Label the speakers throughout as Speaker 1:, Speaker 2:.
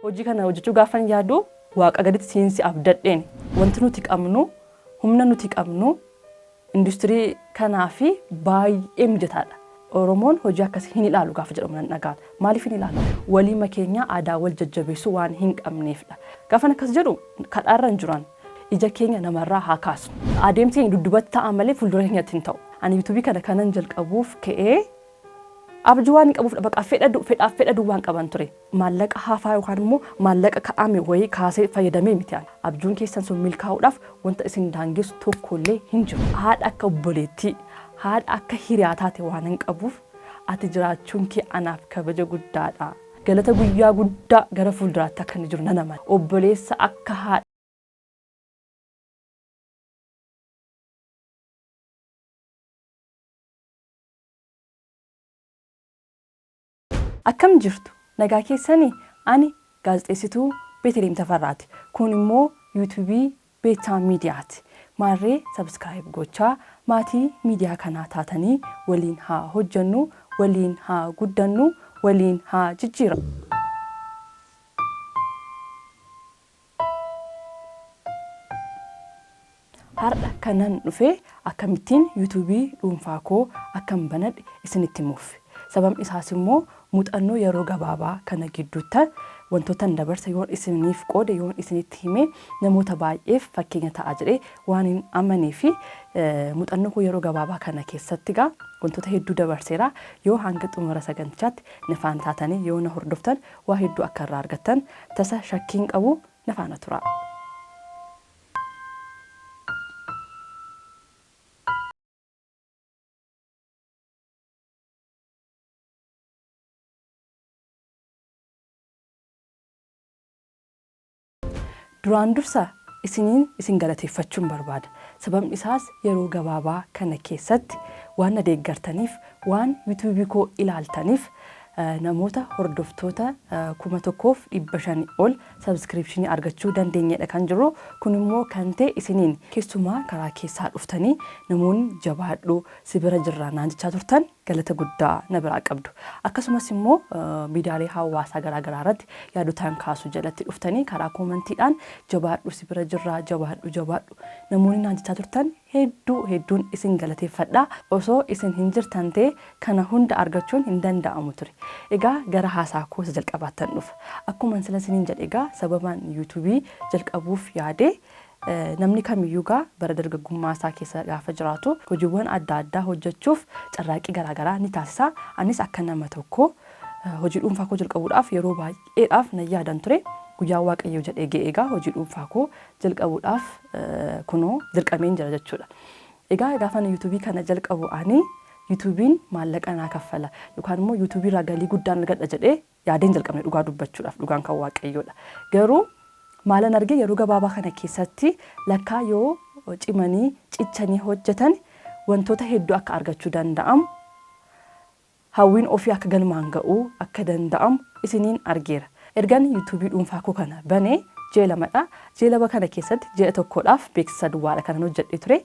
Speaker 1: Hojii kana hojjechuu gaafan yaadu waaqa gaditti siinsi abdadheen wanti nuti qabnu humna nuti qabnu industirii kanaa fi baay'ee mijataadha. Oromoon hojii akkasii hin ilaalu gaafa jedhamu nan dhaga'a. Maaliif hin ilaalu? Waliima keenya aadaa wal jajjabeessuu waan hin qabneefidha. Gaafan akkas jedhu kadhaarra hin jiran. Ija keenya namarraa haa kaasnu. Adeemsi keenya dudduubatti ta'a malee fuuldura keenyatti hin ta'u. Ani yuutuubii kana kanan jalqabuuf ka'ee abjuu waan hin qabuuf baqa fedhaaf fedha duwwaan qaban ture. Maallaqa hafaa yookaan immoo maallaqa ka'ame wayii kaasee fayyadamee miti ani. Abjuun keessan sun milkaa'uudhaaf wanta isin daangessu tokkollee hin jiru. Haadha akka obboleettii, haadha akka hiriyaa taate waan hin qabuuf ati jiraachuun kee anaaf kabaja guddaadha. Galata guyyaa guddaa gara fuulduraatti akka inni jiru nan amana. Obboleessa akka haadha. Akkam jirtu? Nagaa keessanii? Ani gaazexeessituu Beeteleem Tafarraati. Kun immoo yuutuubii Beettaa Miidiyaati. Maarree subscribe gochaa maatii miidiyaa kanaa taatanii waliin haa hojjennu, waliin haa guddannu, waliin haa jijjiiramnu. Har'a kanan dhufe akkamittiin yuutuubii dhuunfaa koo akkan banadhe isinitti himuuf. Sababni isaas immoo muuxannoo yeroo gabaabaa kana gidduutti wantootan dabarse yoon isiniif qoode yoon isinitti hime namoota baay'eef fakkeenya ta'a jedhee waan hin amanee fi muuxannoo koo yeroo gabaabaa kana keessatti egaa wantoota hedduu dabarseera. Yoo hanga xumura sagantichaatti na faana taatanii yoo na hordoftan waa hedduu akka irraa argattan tasa shakkiin qabu na faana turaa. Duraan dursa isiniin isin galateeffachuun barbaada. Sababni isaas yeroo gabaabaa kana keessatti waan na deeggartaniif, waan yuutuubii koo ilaaltaniif namoota hordoftoota 1500 ol sabskiriipshinii argachuu dandeenyedha kan jirru. Kun immoo kan ta'e isiniin keessumaa karaa keessaa dhuftanii namoonni jabaadhu si bira jirra naan jechaa turtan galata guddaa na biraa qabdu. Akkasumas immoo miidiyaalee hawaasaa garaagaraa irratti yaadotaan kaasu jalatti dhuftanii karaa koomantiidhaan jabaadhu si bira jirra jabaadhu jabaadhu namoonni naan jechaa turtan hedduu hedduun isin galateeffadha. Osoo isin hin jirtan ta'e kana hunda argachuun hin danda'amu ture. Egaa gara haasaa koo isa jalqabaattan dhufa. Akkuma sila isiniin jedhe egaa sababaan yuutuubii jalqabuuf yaade namni kamiyyuu egaa bara dargaggummaa isaa keessa gaafa jiraatu hojiiwwan adda addaa hojjechuuf carraaqqii garaagaraa ni taasisa. Anis akka nama tokko hojii dhuunfaa koo jalqabuudhaaf yeroo baay'eedhaaf nan yaadan ture. Guyyaa Waaqayyo jedhee ga'e egaa hojii dhuunfaa koo jalqabuudhaaf kunoo dirqameen jira jechuudha. Egaa gaafan yuutuubii kana jalqabu ani yuutuubiin maallaqa naa kaffala yookaan immoo yuutuubii irraa galii guddaan argadha jedhee yaadeen jalqabne dhugaa dubbachuudhaaf dhugaan kan Waaqayyoodha. Garuu maalan arge yeroo gabaabaa kana keessatti lakkaa yoo cimanii cichanii hojjetan wantoota hedduu akka argachuu danda'amu hawwiin ofii akka galmaan ga'uu akka danda'amu isiniin argeera. Ergan yuutuubii dhuunfaa koo kana banee ji'a lamadha. Ji'a lama kana keessatti ji'a tokkodhaaf beeksisa duwwaadha kanan hojjedhee ture.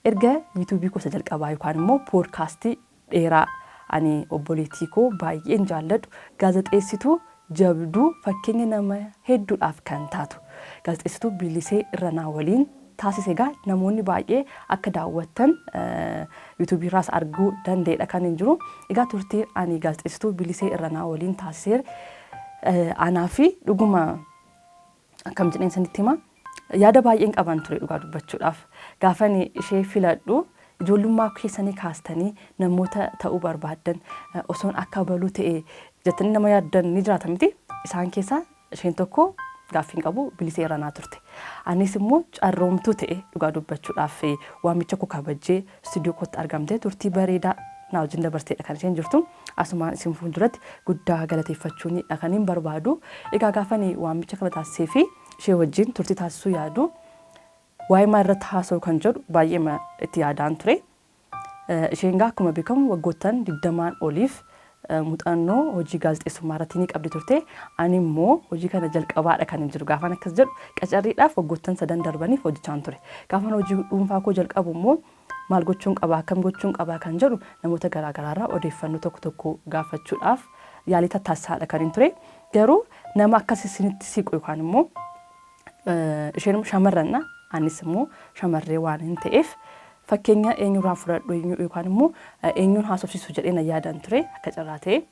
Speaker 1: Erga yuutuubii koo isa jalqabaa yookaan immoo poodkaastii dheeraa ani obboleettii koo baay'een jaalladhu gaazexeessituu jabduu fakkeenya nama hedduudhaaf kan taatu gaazexeessituu Bilisee Irranaa waliin taasise egaa namoonni baay'ee akka daawwattan yuutuubii irraas arguu danda'edha kan hin jiru. Egaa turtii ani gaazexeessituu Bilisee Irranaa waliin taasisee anaa fi dhuguma akkam jedheen sanitti hima yaada baay'een qaban ture dhugaa dubbachuudhaaf. Gaafan ishee filadhu ijoollummaa keessanii kaastanii namoota ta'uu barbaaddan osoon akka baluu ta'e jettanii nama yaaddan ni jiraata miti. Isaan keessaa isheen tokko gaaffiin qabu Bilisee Irranaa turte. Anis immoo carroomtuu ta'e dhugaa dubbachuudhaaf waamicha koo kabajjee istuudiyoo kootti argamtee turtii bareedaa na wajjin dabarteedha kan isheen jirtu. Asumaan isin fuulduratti guddaa galateeffachuunidha kan hin barbaadu. Egaa gaafani waamicha kana taasisee fi ishee wajjin turtii taasisuu yaadu waa'ee maal irratti haasa'u kan jedhu baay'ee itti yaadaan ture. Isheen egaa akkuma beekamu waggoottan 20 oliif muuxannoo hojii gaazexeessummaa irratti ni qabdi turte. Ani immoo hojii kana jalqabaadha kan hin jiru. Gaafan akkas jedhu qacarriidhaaf waggoottan sadan darbaniif hojjechaan ture. Gaafan hojii dhuunfaa koo jalqabu immoo maal gochuun qabaa akkam gochuun qabaa kan jedhu namoota garaagaraarraa odeeffannoo tokko tokko gaafachuudhaaf yaalii tattaasisaadha kan hin ture. Garuu Nama akkas isinitti siqu yookaan immoo isheen immoo shamarranna, anis immoo shamarree waan hin ta'eef, fakkeenya eenyurraan fudhadhu yookaan immoo eenyuun haasofsiisu jedhee na yaadan ture. Akka carraa ta'e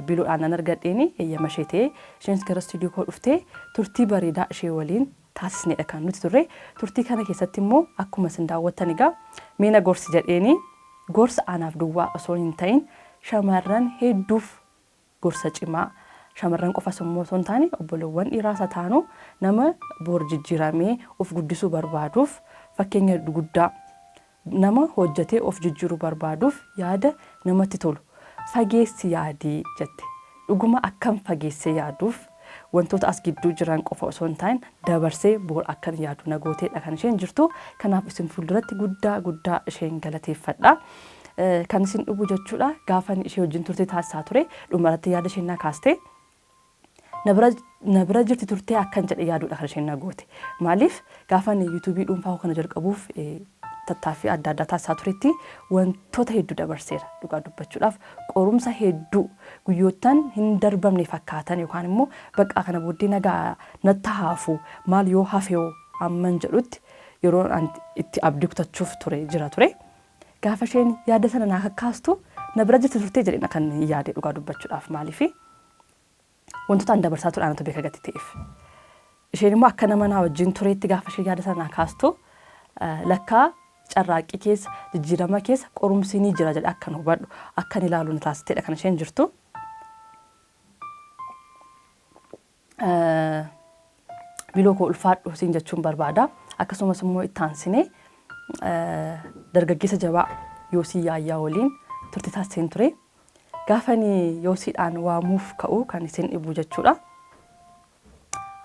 Speaker 1: biiloodhaan nan argadheeni, eeyyama ishee ta'ee isheenis gara istuudiyoo koo dhuftee turtii bareedaa ishee waliin taasisnedha kan nuti turre. Turtii kana keessatti immoo akkuma isin daawwattan egaa mee na gorsi jedheeni, gorsa anaaf duwwaa osoo hin ta'in shamarran hedduuf gorsa cimaa, shamarran qofas immoo osoo hin taane obboleewwan dhiiraas haa taanu, nama bor jijjiiramee of guddisuu barbaaduuf fakkeenya guddaa, nama hojjetee of jijjiiruu barbaaduuf yaada namatti tolu, fageessi yaadii jette. Dhuguma akkam fageessee yaaduuf, wantoota as gidduu jiran qofa osoo hin taane dabarsee bor akkan yaadu na gooteedha kan isheen jirtu. Kanaaf isin fuulduratti guddaa guddaa isheen galateeffadha. Kan isin dhubu jechuudha, gaafa ishee wajjin turte taasisaa ture, dhumarratti yaada isheen na kaaste, na bira jirti turtee akkan jedhe yaaduudha kan isheen na goote. Maaliif, gaafa yuutuubii dhuunfaa kana jalqabuuf tattaaffii adda addaa taasisaa turetti wantoota hedduu dabarseera. Dhugaa dubbachuudhaaf qorumsa hedduu, guyyoottan hin darbamne fakkaatan yookaan immoo bakka kana booddee nagaa natti haafu, maal yoo hafeoo amman jedhutti yeroo itti abdii kutachuuf ture jira ture. Gaafa isheen yaada sana naa kakkaastu, na bira jirti turtee jedheen kan yaade dhugaa dubbachuudhaaf. Maaliifi, wantoota an dabarsaa ture anatu beeka gati ta'eef. Isheen immoo akka nama naa wajjin tureetti gaafa isheen yaada sana naa kaastu, lakkaa carraaqqii keessa, jijjiirama keessa qorumsi ni jira jedhe akkan hubadhu, akkan ilaalu na taasisteedha kan isheen jirtu. Biloo koo, ulfaadhu siin jechuun barbaada. Akkasumas immoo itti aansinee dargaggeessa jabaa Yoosii Yaayyaa waliin turte taasiseen ture. Gaafani Yoosiidhaan waamuuf ka'u kan isin dhibu jechuudha.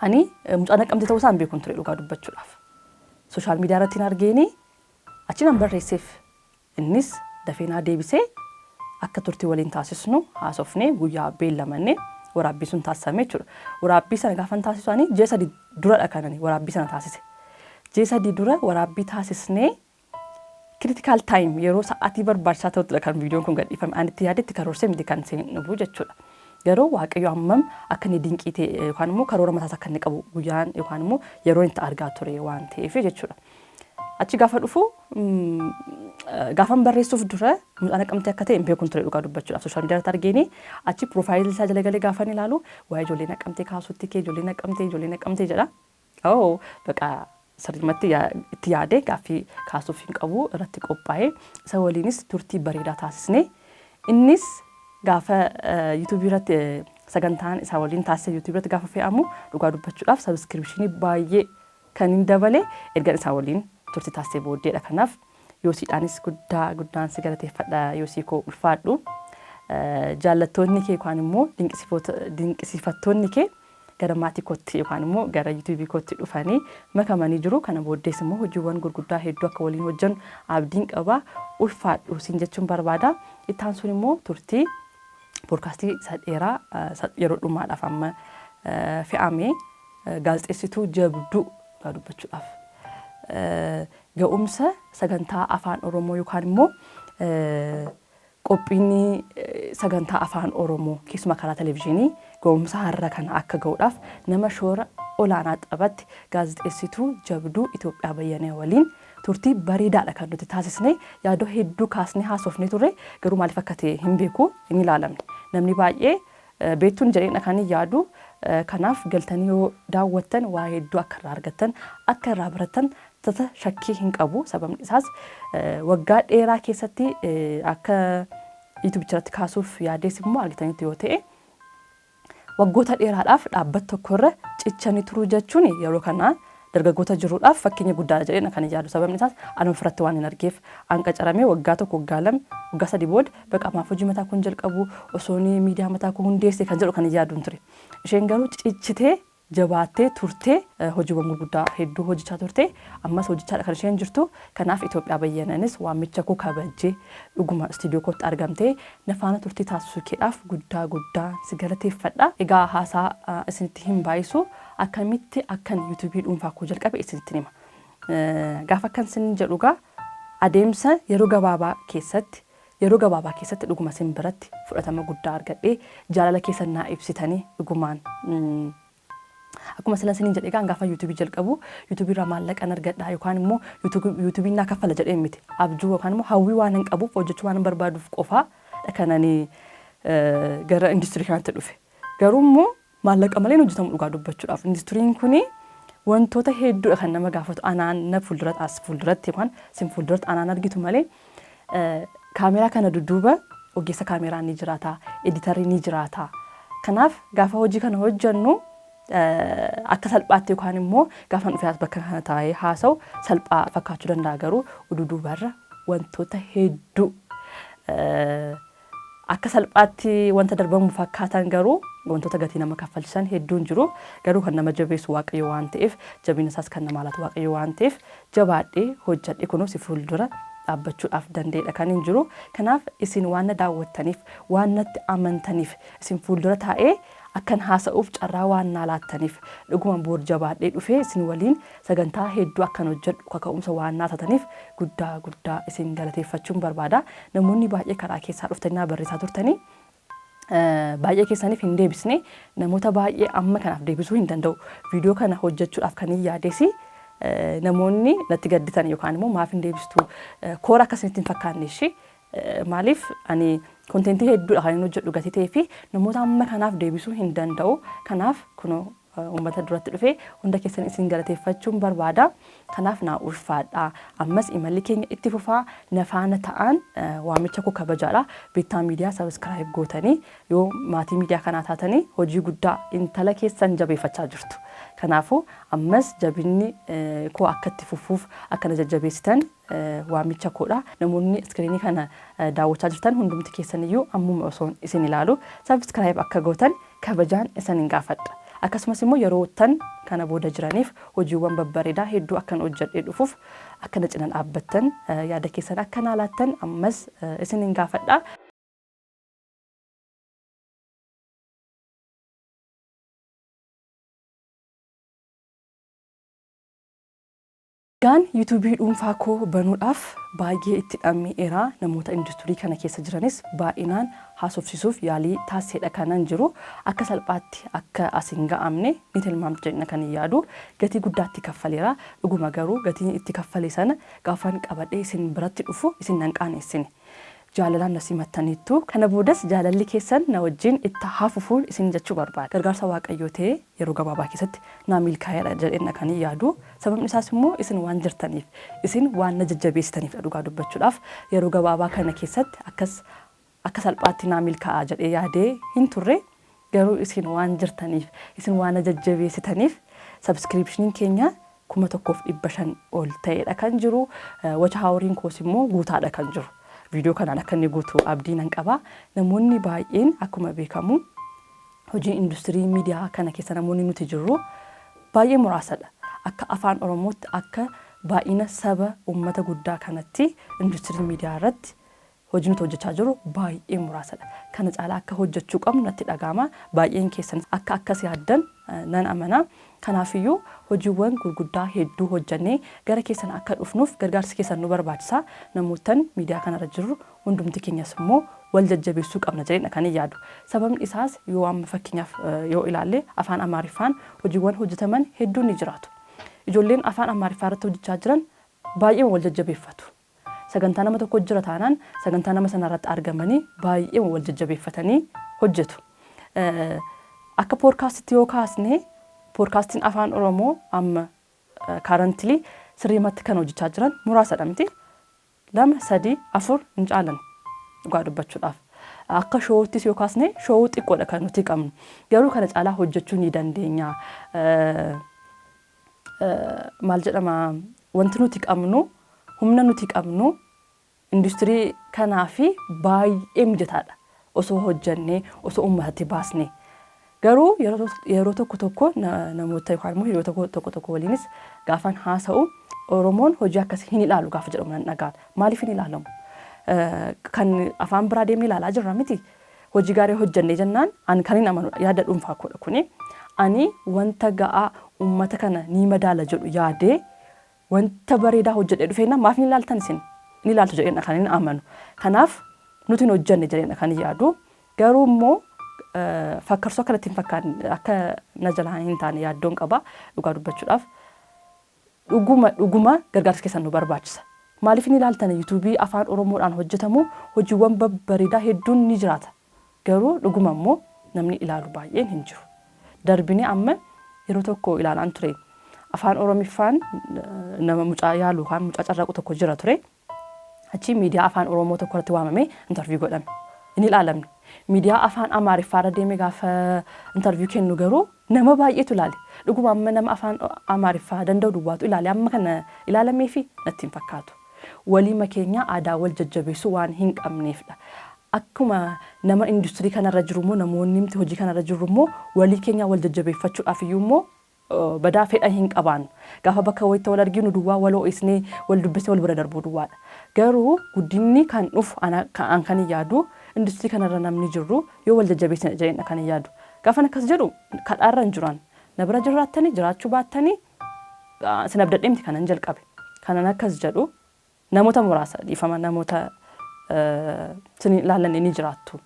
Speaker 1: Ani mucaa Naqamtee ta'uu isaa hin beekun ture dhugaa dubbachuudhaaf. Social media irratti hin argeeni, achi nan barreesseef. Innis dafee naa deebisee, akka turtii waliin taasisnu haasofnee, guyyaa beellamanne waraabbii sun taasisame jechuudha. Waraabbii sana gaafan taasisu ani ji'a 3 duradha kan ani waraabbii sana taasise. Ji'a 3 dura waraabbii taasisnee, critical time, yeroo sa'aatii barbaachisaa ta'uttidha kan viidiyoon kun gadhiifame. Ani itti yaadetti karoorsee miti kan isin dhufu jechuudha. Garuu Waaqayyo hammam akka inni dinqii ta'e yookaan immoo karoora mataas akka inni qabu guyyaan yookaan immoo yeroo inni argaa ture waan ta'eef jechuudha. Achi gaafa dhufu, gaafan barreessuuf dura mucaa Naqamtee akka ta'e hin beekun ture dhugaa dubbachuudhaaf. Social media irratti argeeni, achi profile isaa jala galee gaafan ilaalu, waa'ee ijoollee Naqamtee kaasutti kee, ijoollee Naqamtee, ijoollee Naqamtee jedha. Oh, baqa sirriimatti itti yaadee gaaffii kaasuuf hin qabu irratti qophaa'ee isa waliinis turtii bareedaa taasisne. Innis gaafa yuutuubii irratti sagantaan isaa waliin taasise yuutuubii irratti gaafa fe'amu, dhugaa dubbachuudhaaf subscription baay'ee kan hin dabale ergan isaa waliin turtii taasisee booddeedha. Kanaaf Yoosiidhaanis guddaa guddaan si galateeffadha, Yoosii koo, ulfaadhu. Jaallattoonni kee yookaan immoo dinqisiifattoonni kee gara maatii kootti yookaan immoo gara yuutuubii kootti dhufanii makamanii jiru. Kana booddees immoo hojiiwwan gurguddaa hedduu akka waliin hojjennu abdiin qaba. Ulfaadhu siin jechuun barbaada. Itti aansuun immoo turtii poodkaastii isa dheeraa yeroo dhumaadhaaf amma fe'ame, gaazexeessituu jabduu dhugaa dubbachuudhaaf ga'umsa sagantaa Afaan Oromoo yookaan immoo qophiin sagantaa Afaan Oromoo keessumaa karaa televizyiinii ga'umsa har'a kana akka ga'uudhaaf nama shoora olaanaa taphatti, gaazexeessituu jabduu Itoophiyaa Bayyanee waliin turtii bareedaadha kan nuti taasisne. Yaadoo hedduu kaasnee haasofnee turre, garuu maaliif akka ta'e hin beeku, hin ilaalamne. Namni baay'ee beektuun jedheen kan yaadu. Kanaaf galtanii yoo daawwattan waa hedduu akka irraa argattan, akka irraa barattan tasa shakkii hin qabu. Sababni isaas waggaa dheeraa keessatti akka yuutuubicha irratti kaasuuf yaadees immoo argitanitti yoo ta'e, waggoota dheeraadhaaf dhaabbata tokkorra cichanii turuu jechuun yeroo kana dargaggoota jiruudhaaf fakkeenya guddaadha jedheen kan yaadu. Sababni isaas anuma ofirratti waan hin argeef, an qacaramee waggaa 1, waggaa 2, waggaa 3 booda baqa maaf hojii mataa kun jalqabu, osoo miidiyaa mataa koo hundeesse kan jedhu kan yaadu hin ture. Isheen garuu cichitee, jabaattee turtee hojiiwwan gurguddaa hedduu hojjechaa turte, ammas hojjechaadha kan isheen jirtu. Kanaaf Itoophiyaa Bayyananis waamicha koo kabajjee dhuguma istiidiyoo kootti argamtee na faana turtii taasisuu keedhaaf guddaa guddaa si galateeffadha. Egaa haasaa isinitti hin baay'isu, akkamitti akkan yuutuubii dhuunfaa koo jalqabe isinitti hima. Gaafa akkan isin jedhu gaa, adeemsa yeroo gabaabaa keessatti Yeroo gabaabaa keessatti dhuguma isin biratti fudhatama guddaa argadhee, jaalala keessan naa ibsitanii, dhugumaan akkuma sila isiniin jedhe egaa, gaafa YouTubeii jalqabu YouTubeii irraa maallaqan argadha yookaan immoo YouTubeiin naa kaffala jedhee miti. Abjuu yookaan immoo hawwii waan hin qabuuf, hojjechuu waan hin barbaaduuf qofaa kanani gara industirii kanatti dhufe. Garuu immoo maallaqa malee hin hojjetamu dhugaa dubbachuudhaaf. Industiriin kuni wantoota hedduudha kan nama gaafatu. Anaan na fuulduratti, as fuulduratti yookaan isin fuulduratti anaan argitu malee, kaameraa kana dudduuba ogeessa kaameraa ni jiraata, editorri ni jiraata. Kanaaf gaafa hojii kana hojjennu akka salphaatti yookaan immoo gaafa dhufee as bakka kana taa'ee haasa'u salphaa fakkaachuu danda'a, garuu duubarra wantoota hedduu akka salphaatti wanta darbamu fakkaatan, garuu wantoota gatii nama kaffalchisan hedduun jiru. Garuu kan nama jabeessu Waaqayyo waan ta'eef, jabina isaas kan nama laatu Waaqayyo waan ta'eef, jabaadhee hojjedhe kunuun si fuuldura dhaabbachuudhaaf danda'edha kan hin jiru. Kanaaf isin waan na daawwattaniif, waan natti amantaniif, isin fuuldura taa'ee akkan haasa'uuf carraa waan naa laattaniif, dhuguma boor jabaadhee dhufee isin waliin sagantaa hedduu akkan hojjedhu kaka'umsa waan naa taataniif guddaa guddaa isin galateeffachuun barbaada. Namoonni baay'ee karaa keessaa dhuftanii naa barreessaa turtanii, baay'ee keessaniif hin deebisne. Namoota baay'ee amma kanaaf deebisuu hin danda'u. Viidiyoo kana hojjechuudhaaf kan hin yaadesi namoonni natti gadditan yookaan immoo maaf hin deebistu koora akkasinitti hin fakkaanne ishee. Maaliif, ani contentii hedduudha kan inni hojjedhu gatii ta'ee fi namoota amma kanaaf deebisuu hin danda'u. Kanaaf kunoo uummata duratti dhufee hunda keessan isin galateeffachuun barbaada. Kanaaf naa ulfaadha. Ammas imalli keenya itti fufaa, na faana ta'an waamicha koo kabajaadha. Beektaa Miidiyaa subscribe gootanii yoo maatii miidiyaa kanaa taatanii, hojii guddaa intala keessan jabeeffachaa jirtu. Kanaafuu ammas jabinni koo akka itti fufuuf akka na jajjabeessitan waamicha koodha. Namoonni screenii kana daawwachaa jirtan hundumti keessaniyyuu ammuma osoo isin ilaalu subscribe akka gootan kabajaan isin hin gaafadha. Akkasumas immoo yeroo tan kana booda jiraniif hojiiwwan babbareedaa hedduu akkan hojjedhee dhufuuf akka na cina dhaabbattan, yaada keessan akka naa laattan ammas isin hin gaafadha. Egaan YouTubeii dhuunfaa koo banuudhaaf baay'ee itti dhammi'eera. Namoota industirii kana keessa jiranis baay'inaan haasofsiisuuf yaalii taasisedha kanan jiru. Akka salphaatti akka as hin ga'amne ni tilmaamtu jedhina kan hin yaadu. Gatii guddaa itti kaffaleera. Dhuguma garuu gatiin itti kaffale sana gaafan qabadhee isin biratti dhufu isin nan qaaneessine. Jaalalaan na simattaniittu. Kana boodas jaalalli keessan na wajjin itti haa fufuun isin jechuu barbaada. Gargaarsa Waaqayyoo ta'ee yeroo gabaabaa keessatti naa milkaa'eedha jedheen kan hin yaadu. Sababni isaas immoo isin waan jirtaniif, isin waan na jajjabeessitaniifidha. Dhugaa dubbachuudhaaf yeroo gabaabaa kana keessatti akkas akka salphaatti naa milkaa'a jedhee yaadee hin turre. Garuu isin waan jirtaniif, isin waan na jajjabeessitaniif, subscriptioniin keenya 1500 ol ta'edha kan jiru. Watch houriin koos immoo guutaadha kan jiru. Viidiyoo kanaan akka inni guutu abdii nan qaba. Namoonni baay'een, akkuma beekamu hojii industirii miidiyaa kana keessa namoonni nuti jirru baay'ee muraasadha. Akka Afaan Oromootti, akka baay'ina saba uummata guddaa kanatti, industirii miidiyaa irratti hojii nuti hojjechaa jirru baay'ee muraasadha. Kana caalaa akka hojjechuu qabnu natti dhaga'ama. Baay'een keessan akka akkas yaaddan nan amana. Kanaafiyyuu hojiiwwan gurguddaa hedduu hojjannee gara keessan akka dhufnuuf gargaarsi keessan nu barbaachisa. Namootan miidiyaa kanarra jirru hundumti keenyas immoo wal jajjabeessuu qabna jedheen kan hin yaadu. Sababni isaas yoo amma fakkeenyaaf yoo ilaalle, Afaan Amaariffaan hojiiwwan hojjetaman hedduun ni jiraatu. Ijoolleen Afaan Amaariffaa irratti hojjechaa jiran baay'ee wal jajjabeeffatu. Sagantaa nama tokko jira taanaan, sagantaa nama sana irratti argamanii baay'ee wal jajjabeeffatanii hojjetu. Akka podcastitti yoo kaasne, podcastiin Afaan Oromoo amma currently sirriimatti kan hojjechaa jiran muraasadha miti. Lama, sadii, afur hin caalan dhugaa dubbachuudhaaf. Akka showuttis yoo kaasne, show xiqqoodha kan nuti qabnu. Garuu kana caalaa hojjechuu ni dandeenya. Maal jedhama, wanti nuti qabnu, humna nuti qabnu industirii kanaa fi baay'ee mijataadha. Osoo hojjannee, osoo uummatatti baasne. Garuu yeroo tokko tokko namoota yookaan immoo hiriyoota tokko tokko waliinis gaafan haasa'u, Oromoon hojii akkasii hin ilaalu gaafa jedhamu nan dhaga'a. Maaliif hin ilaalamu? Kan afaan biraa deemnee ilaalaa jirra miti. Hojii gaarii hojjannee jennaan, ani kan hin amanu, yaada dhuunfaa koodha kuni. Ani wanta ga'aa uummata kana ni madaala jedhu yaadee wanta bareedaa hojjedhee dhufeenna, maaf hin ilaaltan isin? Ni ilaaltu jedheen kan hin amanu. Kanaaf Nuti hin hojjenne jedheen kan yaadu. Garuu immoo fakkarsoo akka natti hin fakkaanne, akka na jalaa hin taane yaaddoon qaba dhugaa dubbachuudhaaf. Dhuguma dhuguma gargaarsa keessan nu barbaachisa. Maaliif inni ilaaltan yuutuubii afaan Oromoodhaan hojjetamu hojiiwwan babbareedaa hedduun ni jiraata. Garuu dhuguma immoo namni ilaalu baay'een hin jiru. Darbinee amma yeroo tokko ilaalaan ture. Afaan Oromiffaan nama mucaa yaalu yookaan mucaa carraaqu tokko jira ture. Achi miidiyaa afaan Oromoo tokko irratti waamamee interview godhame. Inni ilaalamne. Miidiyaa afaan Amaariffaa irra deemee gaafa interview kennu garuu nama baay'eetu ilaale. Dhuguma amma nama afaan Amaariffaa danda'u duwwaatu ilaale amma kana ilaalamee fi natti hin fakkaatu. Waliima keenya aadaa wal jajjabeessuu waan hin qabneefidha. Akkuma nama industirii kanarra jiru immoo, namoonni miti hojii kanarra jirru immoo, walii keenya wal jajjabeeffachuudhaaf iyyuu immoo badaa fedha hin qabaannu. Gaafa bakka wayitti wal arginu duwwaa wal ho'isnee, wal dubbisnee, wal bira darbuu duwwaadha. Garuu guddinni kan dhufu an kan hin yaadu industirii kanarra namni jirru yoo wal jajjabeessine jedheen kan hin yaadu. Gaafan akkas jedhu kadhaarra hin jiran. Na bira jiraattanii jiraachuu baattanii sin abdadhee miti kanan jalqabe. Kanan akkas jedhu namoota muraasa, dhiifama, namoota sin ilaallanne ni jiraattu.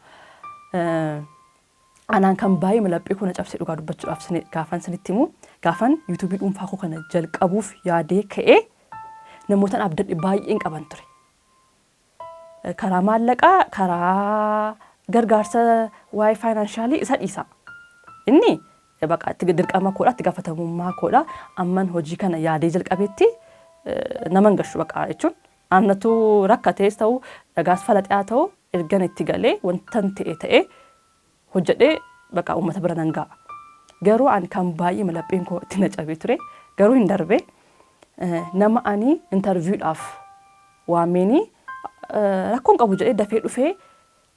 Speaker 1: Anaan kan baay'ee laphee koo na cabsee dhugaa dubbachuudhaaf gaafan sinitti himu, gaafan yuutuubii dhuunfaa koo kana jalqabuuf yaadee ka'ee namootaan abdadhe baay'een qaban ture. Karaa maallaqaa, karaa gargaarsa waa'ee financial isa dhiisa. Inni baqa itti dirqama koodha, itti gaafatamummaa koodha. Amman hojii kana yaadee jalqabeetti nama hin gashu baqa jechuun annatu rakkatees ta'u, dhagaas falaxee haa ta'u, ergan itti galee wantan ta'e ta'ee hojjedhee baqa uummata bira nan ga'a. Garuu ani kan baay'ee lapheen koo itti na cabee ture, garuu hin darbe, nama ani interviewdhaaf waameenii rakkoon qabu jedhee dafee dhufee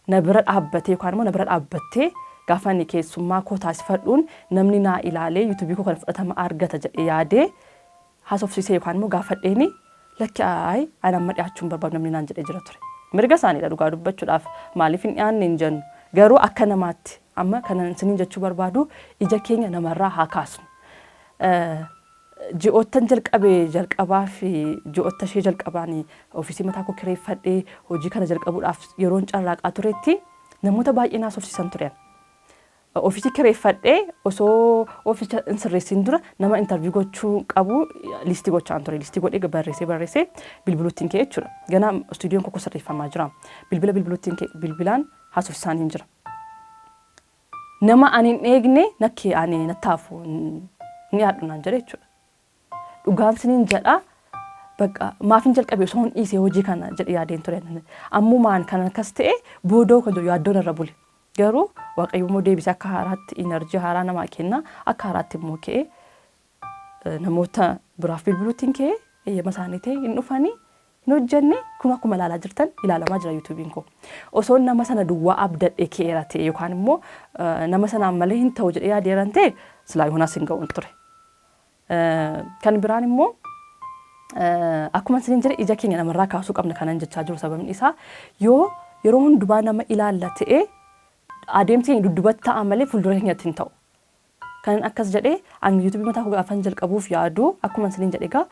Speaker 1: na bira dhaabbatee yookaan immoo na bira dhaabbattee gaafa ani keessummaa koo taasifadhuun namni naa ilaalee yuutuubii koo kana fudhatama argata jedhee yaadee haasofsiisee yookaan immoo gaafadheeni, "Lakki, ayi, ani amma dhiyaachuu hin barbaadu," namni naan jedhee jira ture. Mirga isaaniidha dhugaa dubbachuudhaaf, maaliif hin dhiyaanne hin jennu. Garuu akka namaatti amma kanan isiniin jechuu barbaadu, ija keenya namarraa haa kaasnu. Ji'oottan jalqabee jalqabaa fi ji'oota ishee jalqabaan ofiisii mataa koo kireeffadhee hojii kana jalqabuudhaaf yeroon carraaqaa turetti namoota baay'ee naasofsiisan turan. Ofiisii kireeffadhee osoo ofiicha hin sirreessin dura nama interview gochuu qabu list gochaan ture. List godhee barreessee barreessee bilbiluutti ka'e jechuudha. Ganaa istuudiyoon koo sirreeffamaa jira. Bilbila bilbiluutti ka'e, bilbilaan haasofsiisaan hin jira. Nama ani hin eegne nakkee ani nattaafu ni yaadhu naan jedhe jechuudha. Dhugaan siniin jedha, bakka maafin jalqabe, osoo hin dhiisee hojii kana jedhe yaadeen ture. Ammumaan kan akkas ta'e boodoo kan jiru yaaddoon irra bule. Garuu Waaqayyo immoo deebisee akka haaraatti energy haaraa namaa kenna. Akka haaraatti immoo ka'ee namoota biraaf bilbiluutiin ka'ee eeyyama isaanii ta'e hin dhufanii hin hojjenne. Kun akkuma ilaalaa jirtan ilaalamaa jira yuutuubiin koo. Osoo nama sana duwwaa abdadhe ka'eera ta'e yookaan immoo nama sanaan malee hin ta'u jedhee yaadeeran ta'e, silaa yoonaas hin ga'uun ture. Kan biraan immoo akkuma isiniin jedhe ija keenya namarraa kaasuu qabna kanan jechaa jiru, sababni isaa yoo yeroo hundumaa nama ilaalla ta'e adeemsi keenya dudduubatti ta'a malee fuuldura keenyatti hin ta'u. Kanan akkas jedhee, ani yuutuubii mataa koo gaafan jalqabuuf yaadu akkuma isiniin jedhe egaa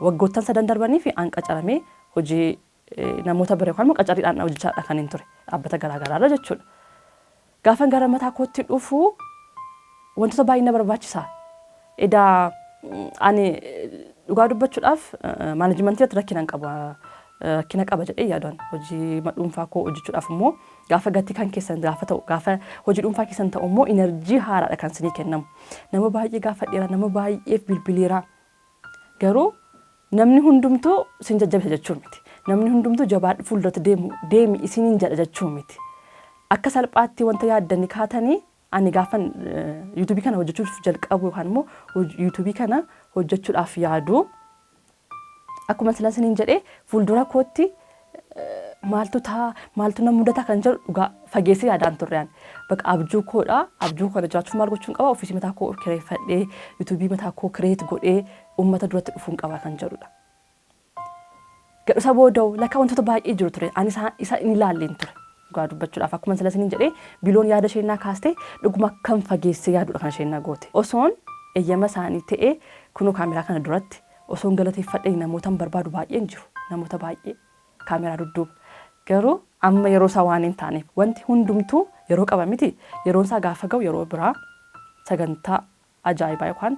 Speaker 1: waggoottan sadan darbanii fi an qacaramee hojii namoota bira yookaan immoo qacariidhaan hojjechaadha kan hin ture dhaabbata garaagaraarra jechuudha. Gaafan gara mataa kootti dhufu wantoota baay'ee na barbaachisa. Edaa ani dhugaa dubbachuudhaaf management irratti rakkina hin qabu. Rakkina qaba jedhee yaadan hojii dhuunfaa koo hojjechuudhaaf immoo gaafa gatii kan keessan gaafa ta'u, gaafa hojii dhuunfaa keessan ta'u immoo energy haaraadha kan isinii kennamu. Nama baay'ee gaafadheera, nama baay'eef bilbileera. Garuu namni hundumtuu isin jajjabeessa jechuu miti. Namni hundumtuu jabaadhu, fuulduratti deemu deemi isiniin jedha jechuu miti. Akka salphaatti wanta yaaddanii kaatanii ani gaafan yuutuubii kana hojjechuuf jalqabu yookaan immoo yuutuubii kana hojjechuudhaaf yaadu, akkuma sila isiniin jedhee, fuuldura kootti maaltu ta'a, maaltu na mudata kan jedhu dhugaa fageessee yaadaan turre ani. Bakka abjuu koodha. Abjuu kana jiraachuuf maal gochuun qaba? Ofiisii mataa koo kireeffadhee yuutuubii mataa koo create godhee uummata duratti dhufuun qaba kan jedhudha. Gadhusa booda'u lakka wantoota baay'ee jiru ture. Ani isa hin ilaalleen ture. Dhugaa dubbachuudhaaf akkuma sila isiniin jedhee biloon yaada isheen naa kaaste dhuguma akkam fageessee yaaduudha kan isheen naa goote. Osoon eeyyama isaanii ta'ee kunoo kaameraa kana duratti osoon galateeffadhee namoota barbaadu baay'een jiru. Namoota baay'ee kaameraa dudduuba. Garuu Amma yeroo isaa waan hin taaneef wanti hundumtuu yeroo qaba miti. Yeroon isaa gaafa ga'u yeroo biraa sagantaa ajaa'ibaa yookaan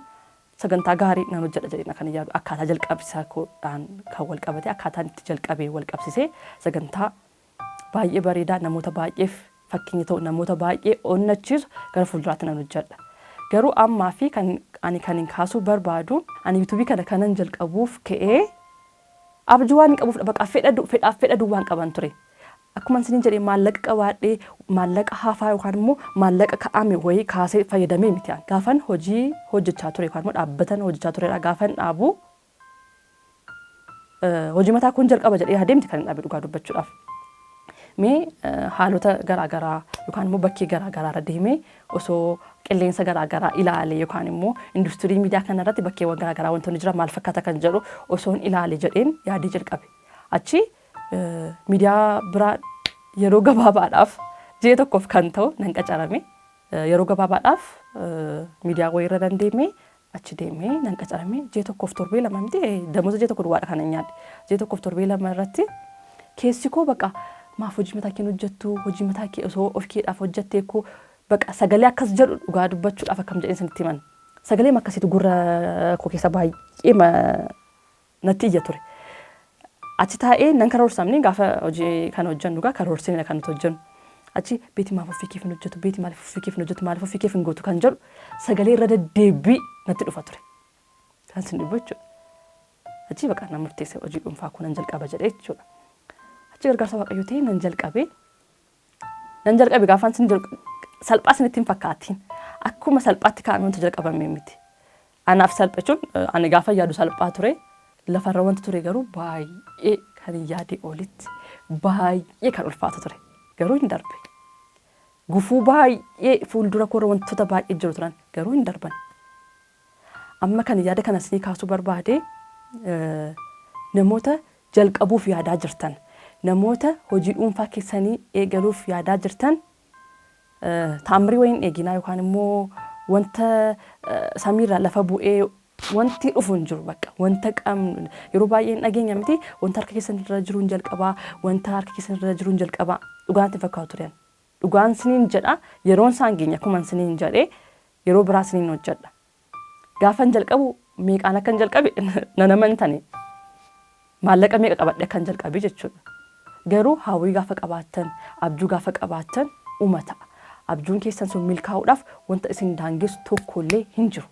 Speaker 1: sagantaa gaarii nan hojjedha jedhee kan yaadu, akkaataa jalqabsiisaa koodhaan kan wal qabate, akkaataan itti jalqabee wal qabsisee sagantaa baay'ee bareedaa, namoota baay'eef fakkeenya ta'u, namoota baay'ee onnachiisu gara fuulduraatti nan hojjedha. Garuu ammaa fi kan ani kan hin kaasuu barbaadu, ani yuutuubii kana kanan jalqabuuf ka'ee abjuu waan hin qabuuf, baqa fedha fedhaaf fedha duwwaan qaban ture. Akkuma isiniin jedhee, maallaqa qabaadhee, maallaqa hafaa yookaan immoo maallaqa ka'ame wayii kaasee fayyadamee miti. Gaafan hojii hojjechaa ture yookaan immoo dhaabbatan hojjechaa turedha gaafan dhaabu, hojii mataa kun jalqaba jedhee yaadee miti kan hin dhaabe, dhugaa dubbachuudhaaf. Mee haalota garaagaraa yookaan immoo bakkee garaagaraa irra deemee osoo qilleensa garaagaraa ilaale yookaan immoo industirii miidiyaa kana irratti bakkeewwan garaagaraa wantoonni jiran maal fakkaata kan jedhu osoo hin ilaale jedheen yaadee jalqabe. Achi miidiyaa biraa yeroo gabaabaadhaaf, ji'a tokkoof kan ta'u nan qacarame. Yeroo gabaabaadhaaf miidiyaa wayiirra nan deemee, achi deemee nan qacarame. Ji'a tokkoof torbee 2 miti, damoota ji'a tokko duwwaadha kan hin nyaadhe. Ji'a tokkoof torbee 2 irratti keessi koo baqa maaf hojii mataa kee hojjettu, hojii mataa kee osoo of keedhaaf hojjettee koo baqa sagalee akkas jedhu, dhugaa dubbachuudhaaf akkam jedheen sanitti himan. Sagalee akkasiitu gurra koo keessa baay'ee natti iyya ture. Achi taa'ee nan karoorsamni, gaafa hojii kana hojjennu gaa karoorsinee kan nuti hojjennu. Achi beeti maaf ofii keef hin hojjetu, beeti maaliif ofii keef hin hojjetu, maaliif ofii keef hin gootu kan jedhu sagalee irra deddeebii natti dhufa ture. Kan sin dhibu jechuudha. Achi baqa nan murteesse, hojii dhuunfaa koo nan jalqaba jedhee jechuudha. Achi gargaarsa Waaqayyoo ta'e nan jalqabe. Nan jalqabe gaafaan sin salphaa isinitti hin fakkaatiin. Akkuma salphaatti kaa'amee wanta jalqabame miti. Anaaf salphachuun ani gaafa yaadu salphaa ture. Lafarra wanti ture garuu baay'ee kan hin yaadee olitti baay'ee kan ulfaatu ture. Garuu hin darbe. Gufuu baay'ee fuuldura koorra wantoota baay'ee jiru turan, garuu hin darban. Amma kan yaada kana isinii kaasuu barbaade, namoota jalqabuuf yaadaa jirtan, namoota hojii dhuunfaa keessanii eegaluuf yaadaa jirtan, taammirii wayiin eeginaa yookaan immoo wanta samiirraa lafa bu'ee wanti dhufu hin jiru. Bakka wanta qabnu yeroo baay'ee hin dhageenya miti, wanta harka keessan irra jiru hin jalqabaa, wanta harka keessan irra jiru hin jalqabaa. Dhugaan itti fakkaatu turan. Dhugaan siniin jedha, yeroon isaan geenya akkuma siniin jedhee yeroo biraa siniin hojjedha. Gaafan jalqabu meeqaan akkan jalqabe nan amantani. Maallaqa meeqa qabadhe akkan jalqabe jechuudha. Garuu hawwii gaafa qabaattan, abjuu gaafa qabaattan uma ta'a. Abjuun keessan sun milkaa'uudhaaf wanta isin daangessu tokkollee hin jiru.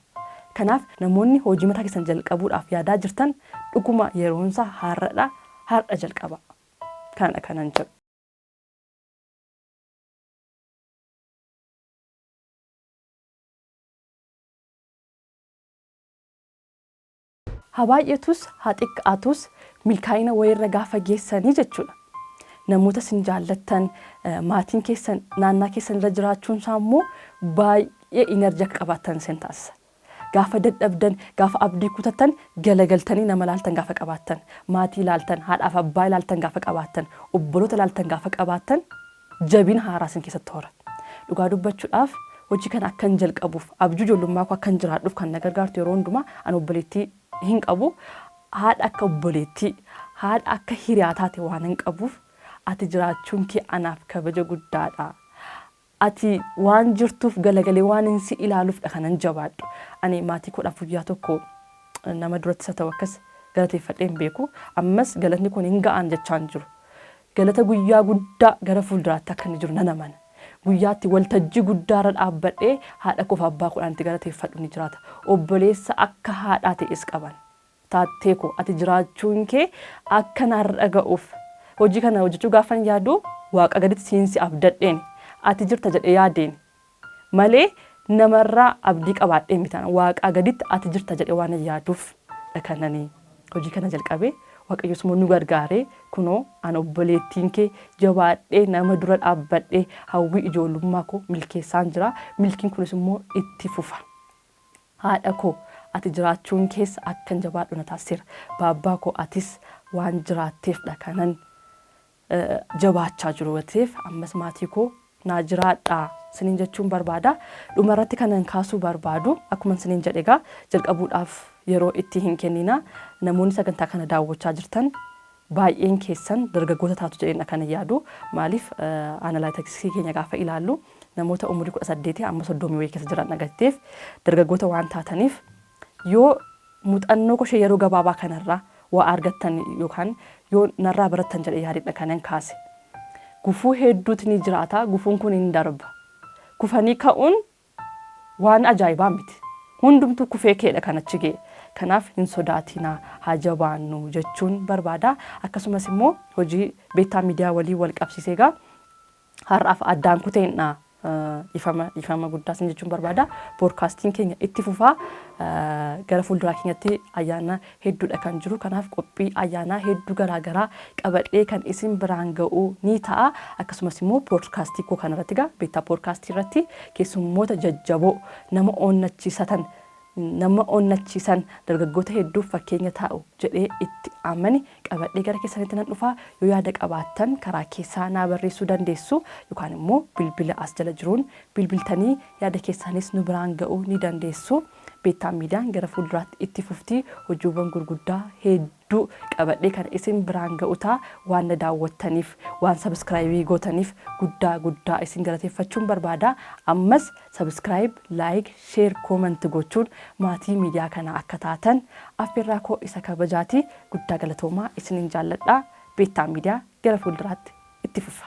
Speaker 1: Kanaaf namoonni hojii mataa keessan jalqabuudhaaf yaadaa jirtan, dhuguma yeroonsaa har'adha, har'a jalqaba. Kanadha kanan jedhu. Haa baay'atus haa xiqqaatus, milkaa'ina wayirra gaafa geessanii jechuudha. Namoota isin jaallattan, maatiin keessan naannaa keessan irra jiraachuun isaa immoo baay'ee energy akka qabaattan isin taasisa. Gaafa dadhabdan, gaafa abdii kutattan, galagaltanii nama ilaaltan gaafa qabaattan, maatii ilaaltan, haadhaaf abbaa ilaaltan gaafa qabaattan, obboloota ilaaltan gaafa qabaattan, jabina haaraa isin keessatti hora. Dhugaa dubbachuudhaaf hojii kana akkan jalqabuuf, abjuu ijoollummaa koo akkan jiraadhuuf kan na gargaartu yeroo hundumaa, ani obboleettii hin qabu. Haadha akka obboleettii, haadha akka hiriyaa taate waan hin qabuuf, ati jiraachuun kee anaaf kabaja guddaadha. Ati waan jirtuuf galagalee waan hin si ilaaluufdha kanan jabaadhu. Ani maatii koodhaaf guyyaa tokko nama duratti isa ta'u akkas galateeffadhee hin beeku. Ammas galatni kun hin ga'an jechaan jiru. Galata guyyaa guddaa gara fuulduraatti akka inni jiru nan amana. Guyyaatti waltajjii guddaarra dhaabbadhee haadha koof abbaa koodhaan itti galateeffadhu ni jiraata. Obboleessa akka haadhaa ta'es qaban. Taattee koo, ati jiraachuun kee akka narra ga'uuf, hojii kana hojjechuu gaafan yaadu waaqa gaditti siin si abdadheen, ati jirta jedhee yaadeen malee namarraa abdii qabaadhee miti. Waaqaa gaditti ati jirta jedhee waan yaaduuf kanani hojii kana jalqabe. Waaqayyos immoo nu gargaaree kunoo an obboleettiin kee jabaadhee nama dura dhaabbadhee hawwii ijoollummaa koo milkeessaan jira. Milkiin kunis immoo itti fufa. Haadha koo, ati jiraachuun keessa akkan jabaadhu na taasiseera. Baabbaa koo, atis waan jiraatteefdha kanan jabaachaa jiru ta'eef, ammas maatii koo naa jiraadhaa siniin jechuun barbaada. Dhumarratti kanan kaasuu barbaadu, akkuma siniin jedhe egaa, jalqabuudhaaf yeroo itti hin kennina. Namoonni sagantaa kana daawwachaa jirtan Baay'een keessan dargaggoota taatu jedheen kana yaadu. Maaliif, analyticsii keenya gaafa ilaallu namoota umurii 18 amma 30 wayii keessa jiran agarteef, dargaggoota waan taataniif, yoo muuxannoo koshee yeroo gabaabaa kanarraa waa argattan yookaan yoo narraa barattan jedhee yaadedha kanan kaase. Gufuu hedduutu ni jiraata. Gufuun kun hin darba. Kufanii ka'uun waan ajaa'ibaa miti. Hundumtuu kufee keedha kan achi ga'e. Kanaaf hin sodaatinaa, haa jabaannu jechuun barbaada. Akkasumas immoo hojii Beettaa Miidiyaa waliin wal qabsiisee egaa har'aaf addaan kuteenna, ifama guddaa sin jechuun barbaada. Podcastiin keenya itti fufaa. Gara fuulduraa keenyatti ayyaana hedduudha kan jiru. Kanaaf qophii ayyaanaa hedduu garaagaraa qabadhee kan isin biraan ga'u ni ta'a. Akkasumas immoo podcastii koo kanarratti egaa Beettaa Podcastii irratti keessummoota jajjaboo nama onnachiisatan, nama onnachiisan, dargaggoota hedduuf fakkeenya ta'u jedhee itti amani qabadhee gara keessanitti nan dhufaa. Yoo yaada qabaattan karaa keessaa naa barreessuu dandeessu, yookaan immoo bilbila as jala jiruun bilbiltanii yaada keessanis nu biraan ga'uu ni dandeessu. Beettaa Miidiyaan gara fuulduraatti itti fuftii, hojiiwwan gurguddaa hedduu qabadhee kan isin biraan ga'u ta'a. Waan na daawwattaniif, waan subscribe gootaniif guddaa guddaa isin galateeffachuun barbaada. Ammas subscribe, like, share, comment gochuun maatii miidiyaa kanaa akka taatan affeerraa koo isa kabajaati. Guddaa galatoomaa, isinin jaalladha. Beettaa Miidiyaa gara fuulduraatti itti fufa.